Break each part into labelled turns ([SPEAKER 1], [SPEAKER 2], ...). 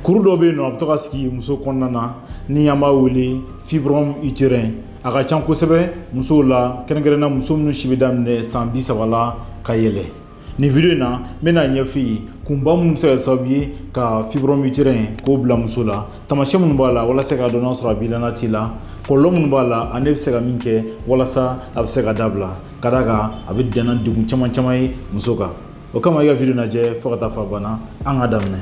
[SPEAKER 1] Kuru dɔ bɛ yen nɔ a bɛ to ka sigi muso kɔnɔna na ni an b'a wele fibrome utérin. A ka ca kosɛbɛ musow la, kɛrɛnkɛrɛnnenya muso minnu si bɛ daminɛ san 30 la ka yɛlɛ. Nin vidéo in na n bɛna ɲɛf'i ye kunba minnu bɛ se ka kɛ sababu ye ka fibrome utérin k'o bila muso la, taamasiyɛn minnu b'a la walasa k'a dɔn n'a sɔrɔ a b'i la n'a t'i la, kɔlɔlɔ minnu b'a la ani e bɛ se ka min kɛ walasa a bɛ se ka dabila, ka d'a kan a bɛ dan na degun caman caman ye muso kan. O kama i ka vidéo lajɛ fo ka taa fɔ a banna. An ka daminɛ.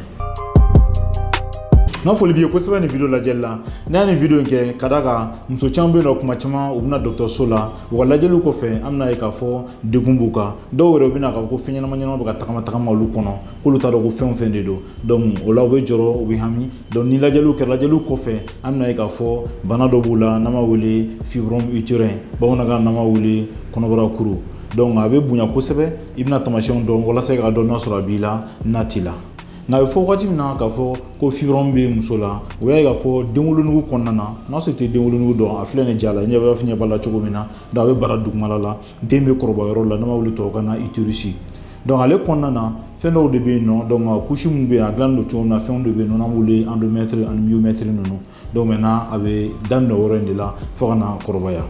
[SPEAKER 1] N ka foli b'i ye kosɛbɛ nin vidéo lajɛli la. N'a ye nin vidéo in kɛ ka d'a kan muso caman bɛ yen nɔ, kuma caman u bɛna dɔgɔtɔrɔso la, u ka lajɛliw kɔfɛ an bɛna ye k'a fɔ degun b'u kan. Dɔw yɛrɛ u bɛna k'a fɔ ko fɛn ɲɛnama ɲɛnama bɛ ka tagama tagama olu kɔnɔ, k'olu t'a dɔn ko fɛn o fɛn de don. Donc o la u bɛ jɔrɔ, u bɛ hami. Donc ni lajɛliw kɛra, lajɛliw kɔfɛ an bɛna ye k'a fɔ bana dɔ b'u la n'an b'a wele fibrome utérin, bamanankan n'an b'a wele kɔnɔbara kuru. Donc a bɛ bonya kosɛbɛ, i bɛna taamasiyɛnw dɔn walasa i k'a dɔn n'a sɔrɔ a b'i la n'a t'i la. Nka a bɛ fɔ waati min na k'a fɔ ko fibrome bɛ muso la, o y'a ye k'a fɔ denwolonugu kɔnɔna na, n'a sɔrɔ i tɛ denwolonugu dɔn, a filɛ nin ja la, ɲɛ b'a fɔ ɲɛ b'a la cogo min na. Donc a bɛ bara dugumala la, den bɛ kɔrɔbaya yɔrɔ la, n'an b'a wele tubabukan na utérus. Donc ale kɔnɔna na fɛn dɔw de bɛ yen nɔ, donc couche minnu bɛ yen a dilannen don cogo min na, fɛnw de bɛ yen nɔ n'an b'u wele endomètre ani myomètre ninnu. Donc maintenant a bɛ daminɛ o yɔrɔ in de la fo ka na kɔrɔbaya.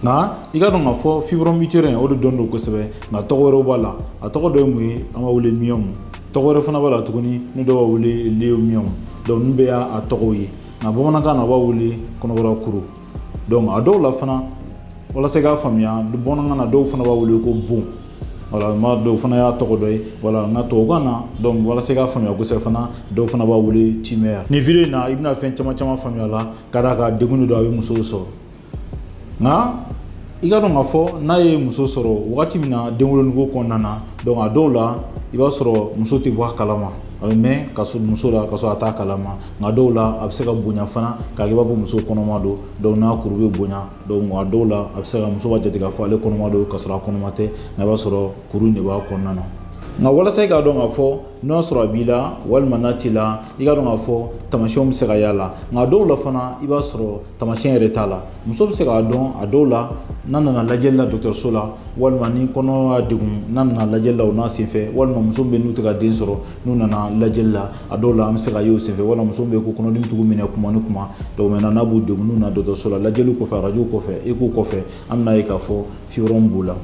[SPEAKER 1] Nka i ka dɔn k'a fɔ fibrome utérin o de dɔn don kosɛbɛ, nka tɔgɔ wɛrɛw b'a la. A tɔgɔ dɔ ye mun ye? An b'a wele myome. Tɔgɔ wɛrɛ fana b'a la tuguni ni dɔw b'a wele léomyome. Donc ninnu bɛɛ y'a tɔgɔw ye, nka bamanankan na u b'a wele kɔnɔbara kuru. Donc a dɔw la fana walasa i k'a faamuya, bamanankan na dɔw fana b'a wele ko bon. Voilà, ma dɔw fana y'a tɔgɔ dɔ ye. Voilà, nka tubabukan na, donc walasa i k'a faamuya kosɛbɛ fana, dɔw fana b'a wele tumeur. Nin vidéo in na i bɛna fɛn caman caman faamuya la, ka d'a kan degun de don, a bɛ musow sɔrɔ. Nka i ka dɔn k'a fɔ n'a ye muso sɔrɔ wagati min na denwolonugu kɔnɔna na, donc a dɔw la i b'a sɔrɔ muso tɛ bɔ a kalama, a bɛ mɛn ka sɔrɔ muso la ka sɔrɔ a t'a kalama. Nka dɔw la a bɛ se ka bonya fana k'a kɛ i b'a fɔ muso kɔnɔma don. Donc n'a kuru bɛ bonya, donc a dɔw la a bɛ se ka muso b'a jate k'a fɔ ale kɔnɔma don ka sɔrɔ a kɔnɔma tɛ, nka i b'a sɔrɔ kuru in de b'a kɔnɔna na. Nka walasa i k'a dɔn k'a fɔ n'a sɔrɔ a b'i la walima n'a t'i la, i k'a dɔn k'a fɔ taamasiyɛnw bɛ se ka y'a la. Nka dɔw la fana i b'a sɔrɔ taamasiyɛn yɛrɛ t'a la. Muso bɛ se k'a dɔn a dɔw la n'a nana lajɛli la dɔgɔtɔrɔso la, walima ni kɔnɔ y'a degun n'a nana lajɛli la o n'a senfɛ, walima muso min bɛ n'u tɛ ka den sɔrɔ n'u nana lajɛli la, a dɔw la an bɛ se ka ye o senfɛ, walima muso min bɛ ko kɔnɔdimi tugu minɛ kuma ni kuma. Donc maintenant n'a b'u degun n'u nana dɔgɔtɔrɔso la, lajɛli kɔfɛ, arajo kɔfɛ, écho kɔfɛ, an bɛna ye k'a fɔ fibrome b'u la.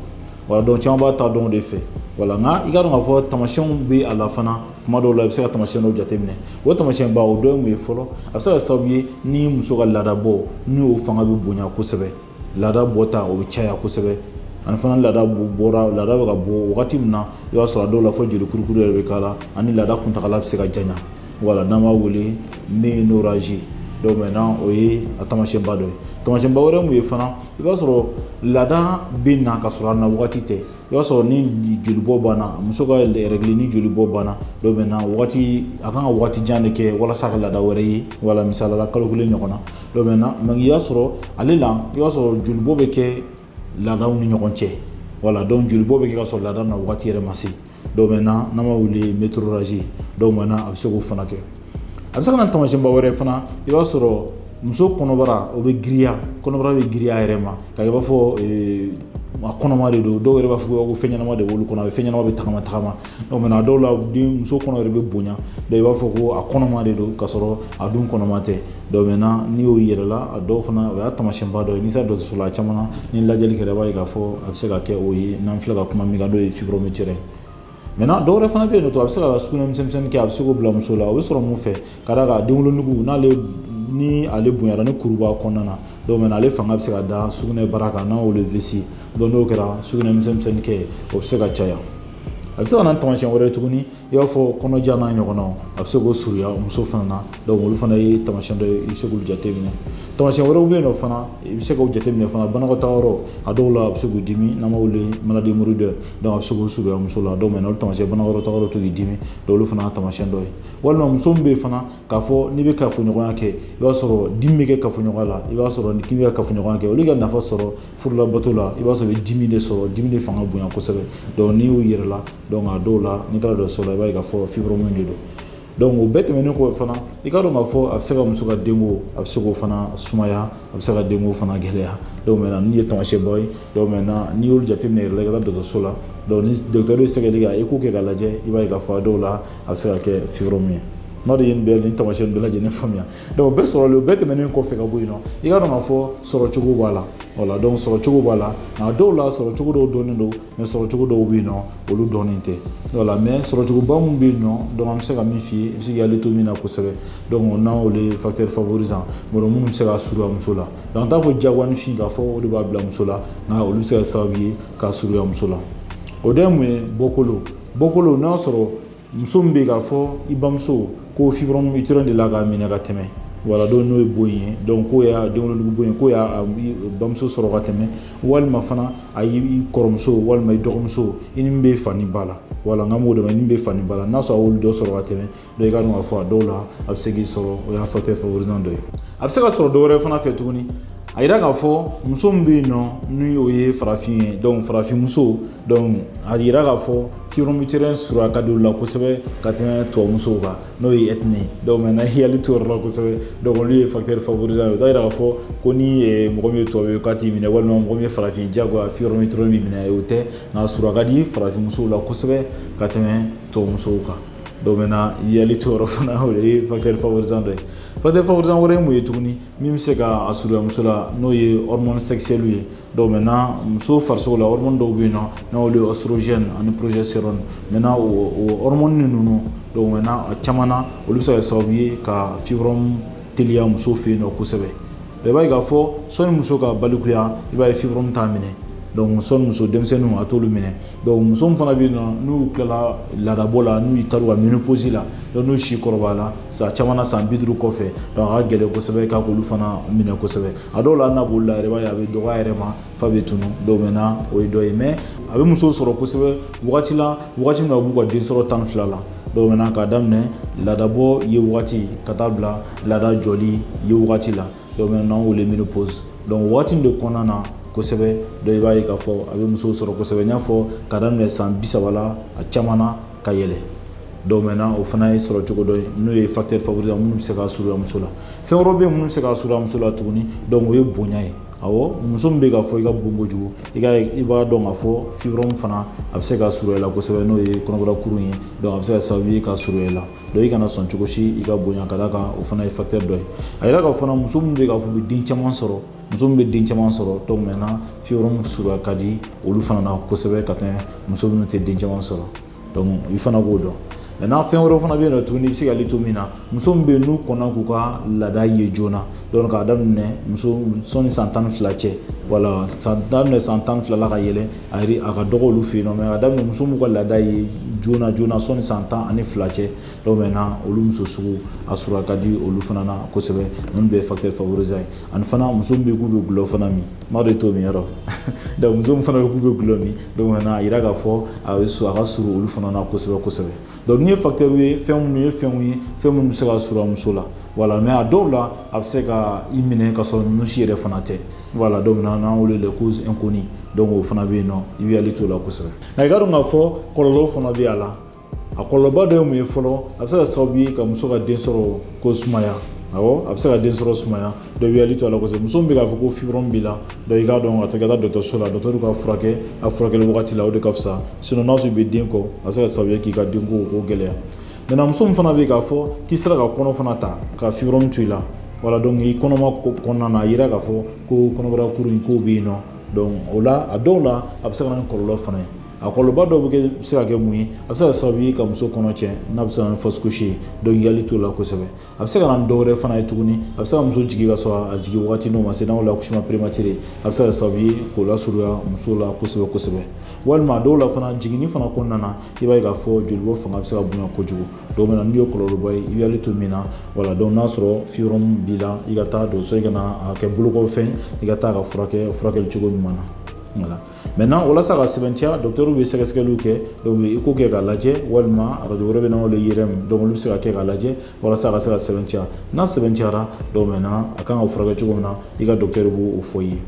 [SPEAKER 1] Voilà, donc caman b'a ta dɔn o de fɛ. Voilà, nka i ka dɔn k'a fɔ taamasiyɛnw bɛ a la fana, kuma dɔw la i bɛ se ka taamasiyɛn dɔw jateminɛ. O taamasiyɛnba o dɔ ye mun ye fɔlɔ? A bɛ se ka kɛ sababu ye ni muso ka laada bɔ n'o fanga bɛ bonya kosɛbɛ, laada bɔta o bɛ caya kosɛbɛ, ani fana laada bɔra, laada bɛ ka bɔ wagati min na, i b'a sɔrɔ a dɔw la fo joli kurukuru yɛrɛ bɛ k'a la, ani laada kuntagala bɛ se ka janya. Voilà, n'an b'a wele ménorragie. Donc maintenant o ye a taamasiyɛnba dɔ ye. Taamasiyɛnba wɛrɛ mun ye fana, i b'a sɔrɔ laada bɛ na ka sɔrɔ a na wagati tɛ. I b'a sɔrɔ ni jolibɔ banna, muso ka règle ni jolibɔ banna, donc maintenant wagati a kan ka wagati jan de kɛ walasa ka laada wɛrɛ ye. Voilà, misali la kalo kelen ɲɔgɔn na. Donc maintenant mais i b'a sɔrɔ ale la, i b'a sɔrɔ jolibɔ bɛ kɛ laadaw ni ɲɔgɔn cɛ. Voilà, donc jolibɔ bɛ kɛ ka sɔrɔ laada na wagati yɛrɛ ma se. Donc maintenant n'an b'a wele métrorragie. Donc maintenant a bɛ se k'o fana kɛ. A bɛ se ka na taamasiyɛnba wɛrɛ fana, i b'a sɔrɔ muso kɔnɔbara o bɛ girinya, kɔnɔbara bɛ girinya a yɛrɛ ma ka kɛ i b'a fɔ a kɔnɔma de don. Dɔw yɛrɛ b'a fɔ ko fɛn ɲɛnama de b'olu kɔnɔ, a bɛ fɛn ɲɛnama bɛ tagama tagama. Donc maintenant a dɔw la den muso kɔnɔ yɛrɛ bɛ bonya, donc i b'a fɔ ko a kɔnɔma de don ka sɔrɔ a dun kɔnɔma tɛ. Donc maintenant n'i y'o yɛrɛ la, a dɔw fana o y'a taamasiyɛnba dɔ ye. N'i sera dɔgɔtɔrɔso la, a caman na ni lajɛli kɛra, i b'a ye k'a fɔ a bɛ se ka kɛ o ye n'an filɛ ka kuma min kan, n'o ye fibrome utérin. Maintenant dɔw wɛrɛ fana bɛ yen nɔ, a bɛ se ka sugunɛ misɛnnin kɛ, a bɛ se k'o bila muso la. O bɛ sɔrɔ mun fɛ? Ka d'a kan denwolonugu n'ale ni ale bonyara ni kuru b'a kɔnɔna na, donc maintenant ale fanga bɛ se ka da sugunɛ bara kan, n'an y'o wele vessie. Donc n'o kɛra sugunɛ misɛnnin kɛ, o bɛ se ka caya. A bɛ se ka na ni taamasiyɛn wɛrɛ ye tuguni, i b'a fɔ kɔnɔja n'a ɲɔgɔnnaw, a bɛ se k'o surunya muso fana na. Donc olu fana ye taamasiyɛn dɔ ye, i bɛ se k'olu jateminɛ. Taamasiyɛn wɛrɛw bɛ yen nɔ fana, i bɛ se k'o jateminɛ fana banakɔtaa yɔrɔ, a dɔw la a bɛ se k'u dimi, n'an b'a wele maladie hémorroïdaire. Donc a bɛ se k'o surunya muso la. Donc maintenant olu taamasiyɛn banakɔtaa yɔrɔ to k'i dimi, donc olu fana ye taamasiyɛn dɔ ye. Walima muso min bɛ yen fana k'a fɔ n'i bɛ kafoɲɔgɔnya kɛ, i b'a sɔrɔ dimi bɛ kɛ kafoɲɔgɔnya la, i b'a sɔrɔ ni k'i bɛ ka kafoɲɔgɔnya kɛ, olu ka nafa sɔrɔ furulabato la, i b'a sɔrɔ i bɛ dimi de sɔrɔ, dimi de fanga bonya kosɛbɛ. Donc n'i y'o yɛrɛ la, donc a dɔw la n'i taara dɔgɔtɔrɔso la, i b'a ye k'a fɔ fibrome de don. Donc o bɛɛ tɛmɛnen kɔfɛ fana, i ka dɔn k'a fɔ a bɛ se ka muso ka denko, a bɛ se k'o fana sumaya, a bɛ se ka denko fana gɛlɛya. Donc maintenant n'i ye taamasiyɛnbaw ye, donc maintenant n'i y'olu jateminɛ yɛrɛ la, i ka taa dɔgɔtɔrɔso la. Donc ni docteur ye sɛgɛli kɛ, écho kɛ k'a lajɛ, i b'a ye k'a fɔ a dɔw la a bɛ se ka kɛ fibrome ye. N'a de ye nin bɛɛ nin taamasiyɛn bɛɛ lajɛlen faamuya. Donc o bɛɛ sɔrɔlen, o bɛɛ tɛmɛnen kɔfɛ ka bɔ yen nɔ, i ka dɔn k'a fɔ sɔrɔcogo b'a la. Voilà, donc sɔrɔcogo b'a la, nka dɔw la sɔrɔcogo dɔw dɔnnen don, mais sɔrɔcogo dɔw bɛ yen nɔ olu dɔnnen tɛ. Voilà, mais sɔrɔcogoba mun bɛ yen nɔ, donc an bɛ se ka min f'i ye, i bɛ se k'i hakili to min na kosɛbɛ. Donc n'an y'olu ye facteur favorisant, minnu bɛ se ka surunya muso la. Donc an t'a fɔ diyagoyanifin k'a fɔ o de b'a bila muso la, nka olu bɛ se ka sababu ye k'a surunya muso la. O dɔ ye mun ye? Bɔkolo. Bɔkolo, n'a sɔrɔ muso min bɛ yen k'a fɔ i bamuso ko fibrome utérin de la k'a minɛ ka tɛmɛ, voilà, donc n'o ye bon ye, donc k'o y'a denwolonugu bon ye, k'o y'a bamuso sɔrɔ ka tɛmɛ, walima fana a y'i kɔrɔmuso walima i dɔgɔmuso, i ni min bɛ fa ni ba la, voilà, n ka m'o de ma, i ni min bɛ fa ni ba la, n'a sɔrɔ a y'olu dɔ sɔrɔ ka tɛmɛ, donc i ka dɔn k'a fɔ a dɔw la a bɛ se k'i sɔrɔ, o y'a facteur favorisant dɔ ye. A bɛ se ka sɔrɔ dɔ wɛrɛ fana fɛ tuguni. A yira k'a fɔ muso min bɛ yen nɔ ni o ye farafin ye, donc farafin muso, donc a yira k'a fɔ fibrome utérin surunya ka di olu la kosɛbɛ ka tɛmɛ tubabumusow kan, n'o ye ethnie. Donc maintenant i hakili t'o yɔrɔ la kosɛbɛ. Donc olu ye facteur favorisant ye. O t'a yira k'a fɔ ko ni mɔgɔ min ye tubabu ye k'a t'i minɛ, walima mɔgɔ min ye farafin ye diyagoya fibrome utérin b'i minɛ, o tɛ, nka surunya ka di farafin musow la kosɛbɛ ka tɛmɛ tubabumusow kan. Donc maintenant i hakili t'o yɔrɔ fana, o ye facteur favorisant dɔ ye. Facteur favorisant wɛrɛ ye mun ye tuguni min bɛ se ka a surunya muso la, n'o ye hormone sexuelle ye. Donc maintenant muso farisogo la hormone dɔw bɛ yen nɔ, n'olu ye oestrogène ani progestérone. Maintenant o hormone ninnu, donc maintenant a caman na olu bɛ se ka kɛ sababu ye ka fibrome teliya muso fɛ yen nɔ kosɛbɛ. I b'a ye k'a fɔ sɔnni muso ka balikuya, i b'a ye fibrome t'a minɛ. Donc sɔnni muso denmisɛnninw a t'olu minɛ. Donc muso min fana bɛ yen nɔ n'u tilala laadabɔ la, n'u taar'u ka ménopause la, donc n'u si kɔrɔbayala san caman na, san 50 kɔfɛ, donc a ka gɛlɛn kosɛbɛ k'a k'olu fana minɛ kosɛbɛ. A dɔw la n'a b'olu la yɛrɛ, i b'a ye a bɛ dɔgɔya yɛrɛ ma f'a bɛ tunu. Donc maintenant o ye dɔ ye, mais a bɛ musow sɔrɔ kosɛbɛ wagati la, wagati min na u b'u ka den sɔrɔ 12 la. Donc maintenant k'a daminɛ laadabɔ ye wagati ka taa bila laada jɔli ye wagati la, donc maintenant o le ménopause. Donc wagati in de kɔnɔna na kosɛbɛ, donc i b'a ye k'a fɔ a bɛ musow sɔrɔ kosɛbɛ. N y'a fɔ k'a daminɛ san 30 la a caman na ka yɛlɛ. Donc maintenant o fana ye sɔrɔ cogo dɔ ye, n'o ye facteur favorisant minnu bɛ se ka surunya muso la. Fɛn wɛrɛw bɛ yen minnu bɛ se ka surunya muso la tuguni, donc o ye bonya ye. Awɔ, muso min bɛ k'a fɔ i ka bon kojugu, i b'a dɔn k'a fɔ fibrome fana a bɛ se ka surunya i la kosɛbɛ, n'o ye kɔnɔbara kurun ye. Donc a bɛ se ka sababu ye ka surunya i la. Donc i kana sɔn cogo si i ka bonya, ka d'a kan o fana ye facteur dɔ ye. A yira k'a fɔ muso min bɛ k'a fɔ u bɛ den caman sɔrɔ, muso min bɛ den caman sɔrɔ, donc maintenant fibrome surunya ka di olu fana na kosɛbɛ ka tɛmɛ muso minnu tɛ den caman sɔrɔ. Donc i fana k'o dɔn. Maintenant fɛn wɛrɛw fana bɛ yen nɔ tuguni, i bɛ se ka to min na, muso min bɛ yen n'u kɔnna k'u ka laada ye joona, donc k'a daminɛ muso sɔnni san 12 cɛ, voilà, san daminɛ san 12 la ka yɛlɛ, a ka dɔgɔ olu fɛ yen nɔ, mais a daminɛ muso m'u ka laada ye joona joona sɔnni san 12 cɛ, donc maintenant olu muso sugu a surunya ka di olu fana na kosɛbɛ. Ninnu bɛɛ ye facteur favorisant ye. Ani fana muso min bɛ yen k'u bɛ gulɔ fana min, n b'a dɔn i t'o min yɔrɔ. Donc muso min fana bɛ k'u bɛ gulɔ min, donc maintenant a yira k'a fɔ a bɛ a ka surun olu fana na kosɛbɛ kosɛbɛ. Donc nin ye facteur ye, fɛn minnu ye fɛnw ye, fɛn minnu bɛ se ka surunya muso la. Voilà, mais a dɔw la a bɛ se ka i minɛ ka sɔrɔ ninnu si yɛrɛ fana tɛ. Voilà, donc n'an wele les causes inconnues, donc o fana bɛ yen nɔ, i bɛ hakili t'o la kosɛbɛ. Nka i ka dɔn k'a fɔ kɔlɔlɔw fana bɛ a la. A kɔlɔlɔba dɔ ye mun ye fɔlɔ? A bɛ se ka sababu ye ka muso ka den sɔrɔ ko sumaya. Awɔ, a bɛ se ka den sɔrɔ sumaya. Donc i bɛ hakili to a la kosɛbɛ. Muso min bɛ k'a fɔ ko fibrome b'i la, donc i k'a dɔn ka taa i ka taa dɔgɔtɔrɔso la, dɔgɔtɔrɔ ka furakɛ a furakɛli wagati la, o de ka fisa. Sinon n'a sɔrɔ i bɛ den kɔ, a bɛ se ka sababu ye k'i ka denko ko gɛlɛya. Maintenant muso min fana bɛ yen k'a fɔ k'i sera ka kɔnɔ fana ta ka fibrome to i la, voilà, donc i kɔnɔma kɔnɔna na, a yira k'a fɔ ko kɔnɔbara kuru in k'o bɛ yen nɔ. Donc o la a dɔw la a bɛ se ka na ni kɔlɔlɔ fana ye. A kɔlɔlɔba dɔw bɛ kɛ, se ka kɛ mun ye? A bɛ se ka sababu ye ka muso kɔnɔ tiɲɛ, n'a bɛ se ka na ni fausse couche ye. Donc i hakili t'o la kosɛbɛ. A bɛ se ka na ni dɔ wɛrɛ fana ye tuguni, a bɛ se ka muso jigin ka sɔrɔ a jigin wagati n'o ma se, n'an wele accouchement prématuré, a bɛ se ka sababu ye k'o lasurunya muso la kosɛbɛ kosɛbɛ. Walima a dɔw la fana jiginni fana kɔnɔna na, i b'a ye k'a fɔ jolibɔ fanga bɛ se ka bonya kojugu. Donc maintenant n'i ye kɔlɔlɔba ye, i bɛ hakili to min na. Voilà, donc n'a sɔrɔ fibrome b'i la, i ka taa dɔgɔtɔrɔso, i kana a kɛ bolokɔfɛn, i ka taa ka furakɛ furakɛli cogo ɲuman na. Voilà. Maintenant, walasa ka sɛbɛntiya, docteur bɛ sɛgɛsɛgɛliw kɛ, donc i ko kɛ k'a lajɛ, walima radio wɛrɛ bɛ n'an wele IRM, donc olu bɛ se ka kɛ k'a lajɛ walasa a ka se ka sɛbɛntiya. N'a sɛbɛntiyara, donc maintenant a kan ka furakɛ cogo min na, i ka docteur b'o fɔ i ye.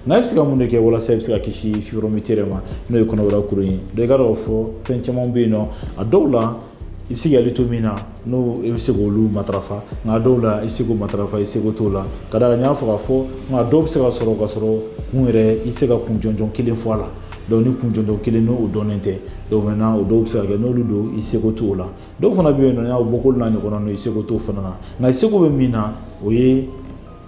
[SPEAKER 1] Nka e bɛ se ka mun de kɛ walasa i bɛ se ka kisi fibrome utérin ma, n'o ye kɔnɔbara kuru ye? Donc i ka dɔn k'a fɔ fɛn caman bɛ yen nɔ, a dɔw la i bɛ se k'i hakili to min na, n'o i bɛ se k'olu matarafa, nka a dɔw la i se k'o matarafa, i seko t'o la. Ka d'a kan n y'a fɔ k'a fɔ nka dɔw bɛ se ka sɔrɔ ka sɔrɔ kun yɛrɛ i tɛ se ka kun jɔnjɔn kelen fɔ a la. Donc ni kun jɔnjɔn kelen n'o dɔnnen tɛ. Donc maintenant o dɔw bɛ se ka kɛ n'olu don i seko t'o la. Dɔw fana bɛ yen nɔ n'a bɔkolo n'a ɲɔgɔnna ninnu i seko t'o fana na. Nka i seko bɛ min na o ye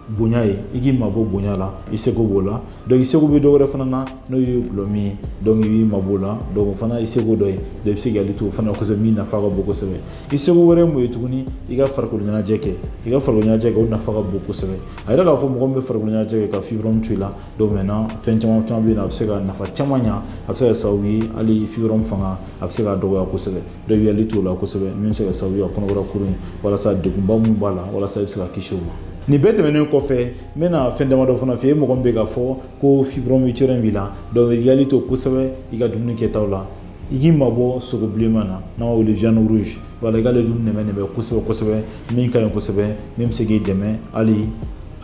[SPEAKER 1] bonya ye, i k'i mabɔ bonya la, i seko b'o la. Donc i seko bɛ dɔ wɛrɛ fana na n'o ye gulɔ min ye, donc i b'i mabɔ o la. Donc o fana i seko dɔ ye, donc i bɛ se k'i hakili to o fana kosɛbɛ min nafa ka bon kosɛbɛ. I seko wɛrɛ ye mun ye tuguni? I ka farikolo ɲɛnajɛ kɛ, i ka farikolo ɲɛnajɛ kɛ o nafa ka bon kosɛbɛ. A yɛrɛ k'a fɔ mɔgɔ min bɛ farikolo ɲɛnajɛ kɛ ka fibrome to i la, donc maintenant fɛn caman caman bɛ yen nɔ a bɛ se ka nafa caman ɲa, a bɛ se ka kɛ sababu ye hali fibrome fanga a bɛ se ka dɔgɔya kosɛbɛ. Donc i b'i hakili to o la kosɛbɛ min bɛ se ka kɛ sababu ye ka kɔnɔbara kuru in walasa degunba min b'a la walasa i bɛ se ka kisi o ma. Nin bɛɛ tɛmɛnen kɔfɛ n bɛna fɛn damadɔ fana f'i ye. Mɔgɔ min bɛ k'a fɔ ko fibrome utérin b'i la, donc i hakili to kosɛbɛ i ka dumuni kɛtaw la. I k'i mabɔ sogo bilenman na n'an b'a wele viande rouge. Wala i k'ale dun nɛmɛ nɛmɛ kosɛbɛ kosɛbɛ, min ka ɲi kosɛbɛ, min bɛ se k'i dɛmɛ hali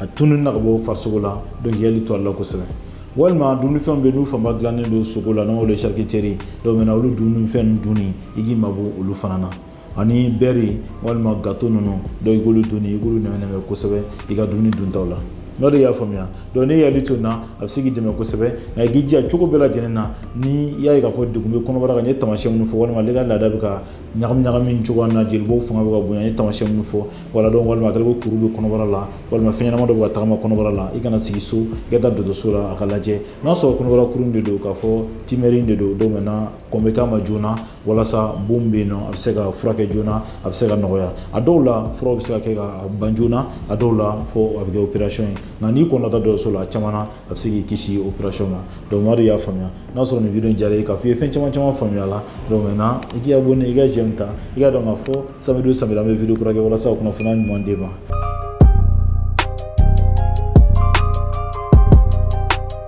[SPEAKER 1] a tununi na ka bɔ farisogo la. Donc i hakili to a la kosɛbɛ. Walima dumunifɛnw bɛ yen n'u fanba dilannen don sogo la n'an b'a wele charcuterie, donc maintenant olu dumunifɛn ninnu dunni i k'i mabɔ olu fana na. Ani beurre walima gâteau ninnu, donc i k'olu dunni i k'olu nɛmɛ nɛmɛ kosɛbɛ i ka dumuni duntaw la. N'o de y'a faamuya, donc n'i hakili to nin na a bɛ se k'i dɛmɛ kosɛbɛ. Nka i k'i jija cogo bɛɛ lajɛlen na ni i y'a ye k'a fɔ degun bɛ kɔnɔbara kan, n ye taamasiyɛn minnu fɔ, walima ale ka laada bɛ ka ɲagami ɲagami cogoya min na, jelibɔ fanga bɛ ka bonya, n ye taamasiyɛn minnu fɔ, wala donc walima a kɛra ko kuru bɛ kɔnɔbara la, walima fɛn ɲɛnama dɔ bɛ ka tagama kɔnɔbara la, i kana sigi so, i ka taa dɔgɔtɔrɔso la a ka lajɛ. N'a sɔrɔ kɔnɔbara kuru de don, k'a fɔ tumeur de don, donc maintenant kɔn bɛ k'a ma joona walasa bon bɛ yen nɔ a bɛ se ka furakɛ joona, a bɛ se ka nɔgɔya. A dɔw la furaw bɛ se ka kɛ ka ban joona, a dɔw la fo a bɛ kɛ opération ye. Nka n'i kɔnna taa dɔgɔtɔrɔso la a caman na a bɛ se k'i kisi opération ma. Donc maa de y'a faamuya. N'a sɔrɔ nin vidéo in diyara i ye k'a fɔ i ye fɛn caman caman faamuya a la, donc maintenant i k'i abonné, i ka j'aime ta, i k'a dɔn k'a fɔ samedi o samedi an bɛ vidéo kura kɛ walasa ka kunnafoniya ɲuman d'e ma.